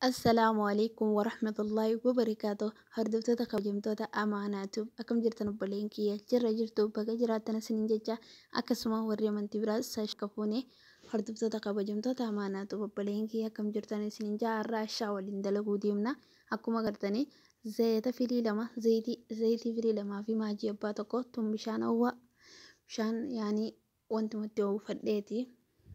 Assalaamu alaikum warahmatullaahi wabarakaatuh. Hordoftoota kabajamtoota Amaanaa Tube, akkam jirtan obboleen kiyya? Jirra jirtu, baga jiraattan isiniin jecha. Akkasuma warri amantii biraas kafuune. Hordoftoota kabajamtoota Amaanaa Tube, obboleen kiyya, akkam jirtan isiniin jaa. Har'a ashaa waliin dalaguu deemna. Akkuma agartanii zayita firii 2, zayitii firii 2 fi maajii abbaa 1 tun bishaan ho'aa, bishaan yaanii wantumatti oofadheeti,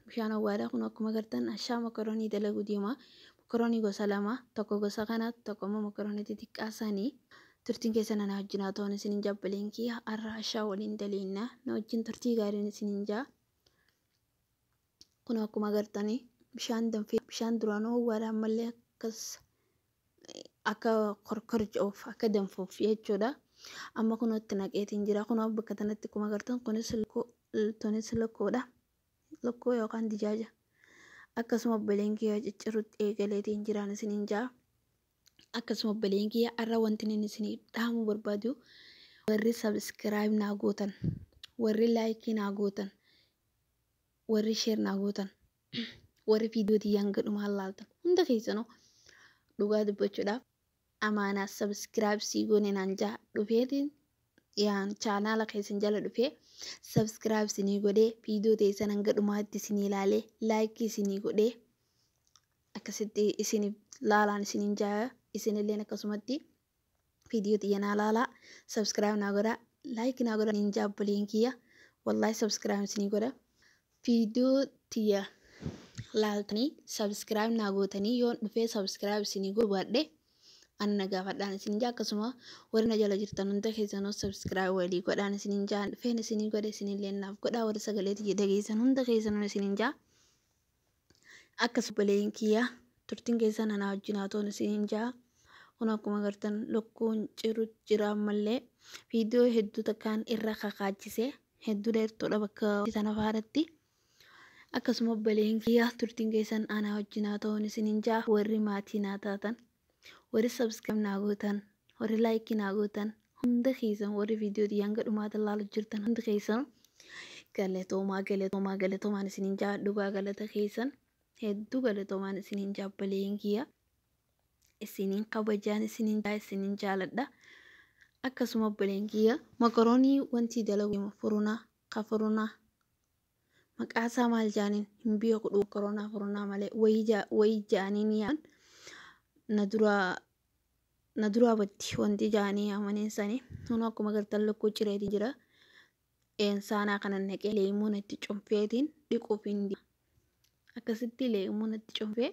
bishaan ho'aadha kun. Akkuma agartan ashaa makaroonii dalaguu deema. Makaroonii gosa 2, tokko gosa kana, tokko immoo makaroonii xixiqqaa sanii. Turtiin keessan ana wajjin haa ta'uun isiniin jabbaleen kiyya. Har'a ashaa waliin daleenya, na wajjin turtii gaariin isiniin jaa. Kun akkuma agartanii bishaan danfee, bishaan duraan ho'aadha, ammallee akkas akka korkorja'uuf, akka danfuuf jechuudha. Amma kun itti naqeetiin jira. Kun bakka kanatti akkuma agartan kunis tunis lukkuudha, lukkuu yookaan dijaaja. Akkasuma obboleen kiyya, ciccirutti eegaleetiin jiraan isiniin jaa. Akkasuma obboleen kiyya, har'a wanti inni isinii dhaamuu barbaadu, warri subscribe naa gootan, warri like naa gootan, warri share naa gootan, warri viidiyoo tiyyaan gadhumaan laaltan hunda keessanuu, dhugaa dubbachuudhaaf Amaanaa subscribe sii goone naan jaa dhufeetiin yaan chaanaala keessan jala dhufee subscribe isinii godhee, viidiyoo teessan hanga dhumaatti isinii ilaalee, like isinii godhee, akkasitti isiniif laalaan isiniin jaa. Isinilleen akkasumatti viidiyoo xiyya naa laalaa, subscribe naa godhaa, like naa godhaa niin jaa. Obboleen kiyya, wallaahi subscribe isinii godha. Viidiyoo tiyya laaltanii subscribe naa gootanii yoon dhufee subscribe isinii godhu baadhe ana na gaafadhaan isiniin jaa. Akkasuma warri na jala jirtan hunda keessanuu subscribe walii godhaan isiniin jaa. Dhufeen isinii godhe, isinillee naaf godhaa, warri sagalee tiyya dhageessan hunda keessanuu isiniin jaa. Akkasuma obboleen kiyya, turtiin keessan anaa wajjin haa ta'uun isiniin jaa. Kun akkuma agartan lukkuun ciru jira. Ammallee viidiyoo hedduu takkaan irra kakaachise, hedduu dheertuudha bakka tana faaratti. Akkasuma obboleen kiyya, turtiin keessan anaa wajjin haa ta'uun isiniin jaa. Warri maatii naa taatan, warri subscribe naa gootan, warri like naa gootan hunda keessan, warri viidiyoo xiyya hanga dhumaatti ilaalu jirtan hundi keessan, galatoomaa, galatoomaa, galatoomaan isiniin jaa. Dhugaa galata keessan, hedduu galatoomaan isiniin jaa. Obboleen kiyya, isiniin kabajaan isiniin jaa, isiniin jaaladha. Akkasuma obboleen kiyya, makaroonii wanti dalagu furunaa ka furunaa maqaa isaa maal jaaniin hin beeku, makaroonaa furunaa malee wayii jaaniin yaan na duraa batti wanti jaanii yaamaniin sanii. Kun akkuma agartan lukkuu cireetiin jira. Saanaa kana naqee leemuun itti cunfeetiin dhiquuf hin, akkasitti leemuun itti cunfee,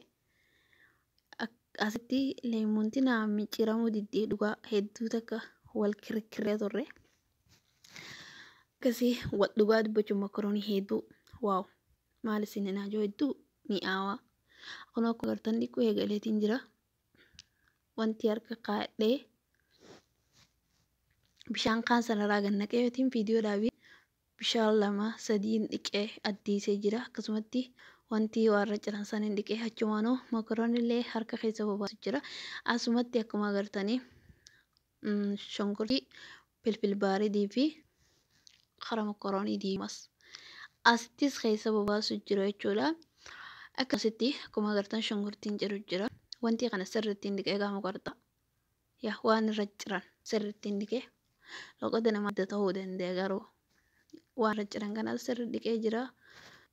asitti leemuunti naa micciiramuu diddee, dhugaa hedduu takka wal kirkirree turre. Akkasii dhugaa dubbachuun makaroonii hedduu wow, maal isin naajoo, hedduu mi'aawaa. Kun akkuma agartan dhiquu eegaleetiin jira. Wanti harka kaadhee bishaan kaan sanarraa gad naqee yootiin viidiyoo dhaabii bishaan 2 3 dhiqee addiisee jira. Akkasumatti wanti warra ciran saniin dhiqee, achumaanuu makaroonillee harka keessa bobaasu jira. Asumatti akkuma agartanii shunkurtii, filfil baaridii fi kara makaroonii diimas asittis keessa bobaasu jira jechuudha. Akkasitti akkuma agartan shunkurtiin jiru jira. Wanti kana sirriitti dhiqee gaafa qorxa yaa waan irra ciran sirriitti dhiqee, loqoda nama adda ta'uu danda'a, garuu waan irra ciran kana sirri dhiqee jira.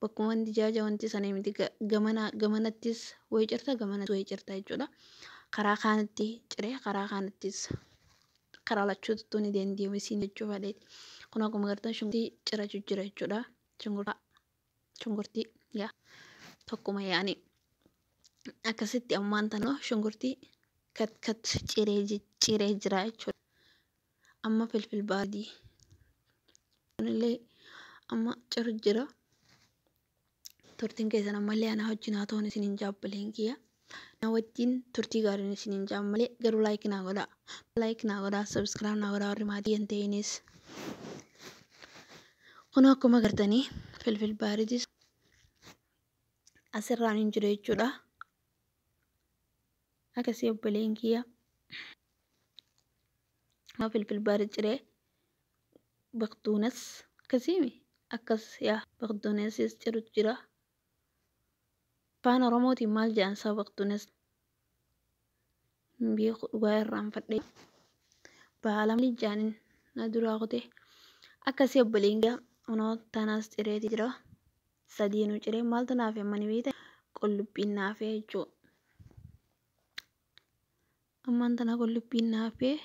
Bakkuma wanti jaaja wanti sanii miti, gamana gamanattis wayii cirta, gamanatti wayii cirta jechuudha. Karaa kaanitti ciree, karaa kaanittis, karaa lachuutu ni dandeemu isiin jechuu fedheeti. Kun akkuma agartan shunkurtii cirachuu jira jechuudha. Shunkurtii yaa tokkuma yaani akkasitti ammaan tana shunkurtii kat kat ciree ciree jira jechuudha. Amma filfil baadii kunillee amma ciru jira. Turtiin keessan ammallee anaa wajjin haa ta'uun isiniin jaabbaleen kiyya. Na wajjin turtii gaariin isiniin jaammalee, garuu like naa godhaa. Like naa godhaa, subscribe naa godhaa warri maatii hin ta'inis. Kun akkuma agartanii filfil baariitis asirraan hin jiru jechuudha. Akkasii obboleen kiyya. Filfil baarii ciree, baqtuunas akkasiimi akkas yaa baqtuunasis cirutu jira. Afaan Oromootiin maal jedhan isaa baqtuunas? Beeku dhugaa irraanfadhe. Baala ijaanin na duraa kute. Akkasii obboleen kiyya kunoo tanaas cireeti jira. Sadiinuu ciree maaltu naaf himani beektaa? Qullubbiin naafee jechuudha. Ammaan tana qullubbiin naafee.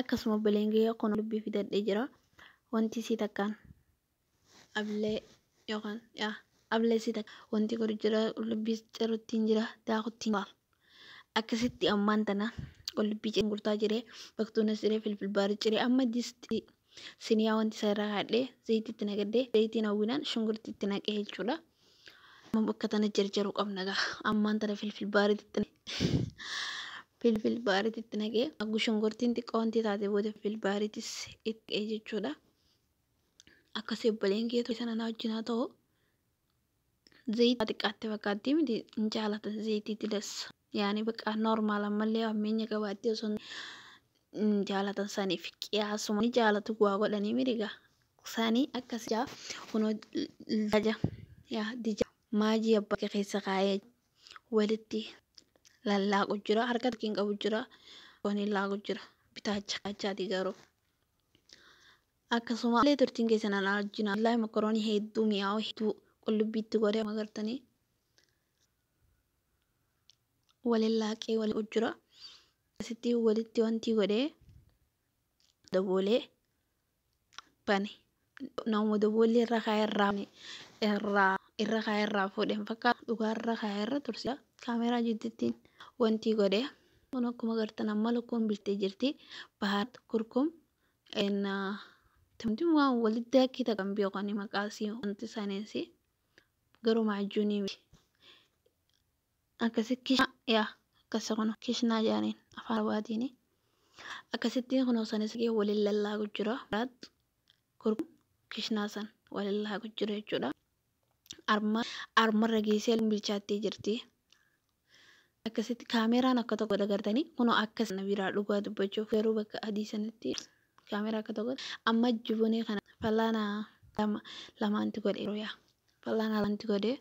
Akkasuma obboleen kiyya kun qullubbii fidadhee jira. Wanti isii takkaan ablee yookaan yaa ablee isii takka wanti godhu jira, qullubbii ciruttiin jira, daakuttiin jira. Akkasitti ammaan tana qullubbii gurtaa jiree, baktuunas jiree, filfil baarii ciree, amma distii siniyaa wanti isa irraa kaadhee zayitiitti naqadhee zayitiin hawwinaan shunkurtiitti naqee jechuudha. Amma bakka tana jarjaruu qabna gaa. Ammaan tana filfil baariitti naqee aggu shunkurtiin xiqqoo wanti taate booda filfil baariitis itti naqee jechuudha. Akkasii obboleen keetu sana na wajjin haa ta'u. Zayitii xiqqaatti fakkaatti miti hin jaalatan zayitiitti das. Yaani bakka normal ammallee hammeenya qabaattee osoo hin jaalatan saniif qiyaasuma ni jaalatu waa godhanii miriga. Sanii akkas jaa kunoo yaa dija maajii abbaa keessa kaayee walitti lallaaqu jira, harka tokkiin qabu jira, waniin laaqu jira, bitaacha achaati garuu. Akkasuma illee turtiin keessan anaa wajjin wallaahi makaroonii hedduu mi'aawu hedduu qullubbiitti godhee agartanii waliin laaqee waliin jira. Asitti walitti wanti godhee daboolee bane. Nama daboollee irra kaayee irraa kaayee irraa fuudheen fakkaata, dhugaa irra kaayee irra tursiisa. Kaameeraa jidduutti wanti godhee kun akkuma agartan amma lukkuun biltee jirti. Bahaar, kurkum, timtim waan walitti akki kan beekani maqaa isii wanti isaaniis garuu maajuunii miti. Akkasi yaa akkasi kun kishnaa jedhaniin afaan Arabaatiin. Akkasitti kun sanis waliin lallaaqu jira. Kurkum kishnaa san waliin laaqu jira jechuudha. Arma armarra geessee bilchaattee jirti. Akkasitti kaameeraan akka tokko agartanii kunoo akkas na biraa dhugaa dubbachuuf garuu bakka adii sanatti kaameeraa akka tokko. Amma jibunii kana fallaana lama lamaanti godhe, yaa fallaana lamaanti godhe.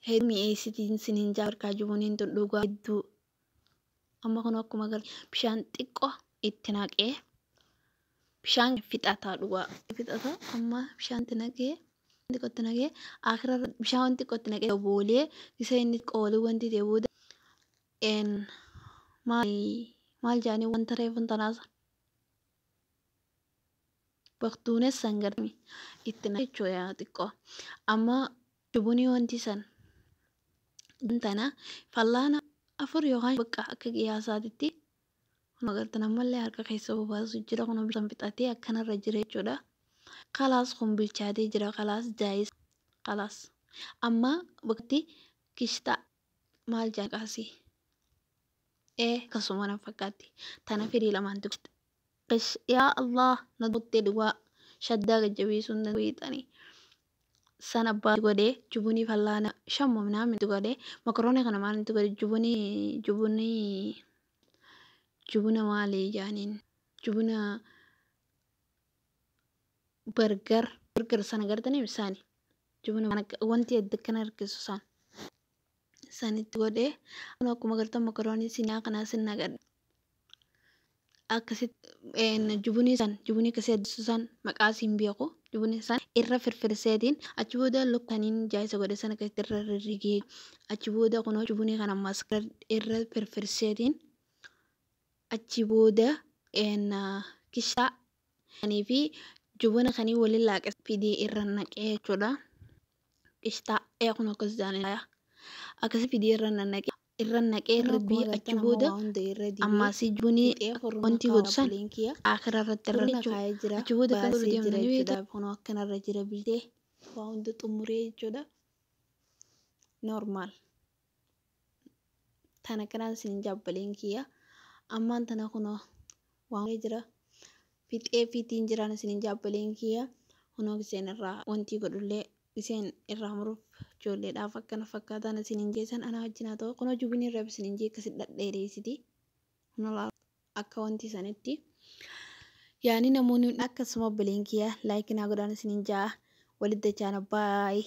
Hedduu mi'eessitiin siniin jaa harkaa jibuniin tun dhugaa hedduu. Amma kun akkuma agartan bishaan xiqqoo itti naqee, bishaan fixataa, dhugaa fixataa. Amma bishaan itti naqee, xiqqootti naqee, akira bishaan xiqqootti naqee boolee isa inni qoolii wanti ta'e booda maal maal jedhanii wanta reefuun tanaasa baktuunes san garmi itti naqee jechuudha xiqqoo. Amma jubunii wanti san tana fallaana afur yookaan bakka akka qiyaasaatitti kun agartan ammallee harka keessa bobaasu jira, kun bishaan fixatee akkanarra jira jechuudha. Kalaas kun bilchaatee jira, kalaas jaayis kalaas. Amma bakti kishtaa maal jedhaqaasi? Ee akkasuma na fakkaatti. Tana firii lamaan tuqxe. Yaa Allah na gottee dhugaa shaddaa gajjabeessuu hin danda'u. San abbaa godhee jubunii fallaana shammo minaamin godhee, makaroonii kana maalitti godhee, jubunii jubuna maali jedhaniin, jubuna burger sana gartanii isaani jubuna wanti adda kana harkisu san sanitti godhee akkuma gartan makaroonii sinaa kanaa sin naqadhe. Akkasitti jubunii san, jubunii akkasii addisu san, maqaa siin beeku, jubunii san irra firfirseetiin achi booda lukkaniin jaayisa godhe sana akkasitti irra rirrigee, achi booda kunoo jubunii kana ammas irra firfirseetiin, achi booda kishaa fi jubuna kanii waliin laaqe fidee irra naqee jechuudha. Qishxaa ee kun akkas jedhanii akkasii fidee irra naqee irra naqee irra bii, achi booda ammaas jubunii wanti godhu san akira irratti irra jechuudha. Achi booda kan godhu deemnanii beektu. Kun akkanarra jira biltee waa hunda xumuree jechuudha. Normal. Tana kanaan isin jaabbaleen kiyya. Ammaan tana kunoo waan jira. Fixee fiitiin jiraan isin jaabbaleen kiyya. Kunoo isheen irraa wanti godhullee isheen irraa muruuf ijoolleedhaaf akkana fakkaatan isin hin geessan anaa wajjin haa ta'u. Kunoo jubinii irra isin hin jee akkasi dhadheereessiti. Kunoo akka wanti sanitti. Yaani namoonni akkasuma obboleen kiyya like naa godhaan isiniin ja'a. Walitti dachaana, baay'ee.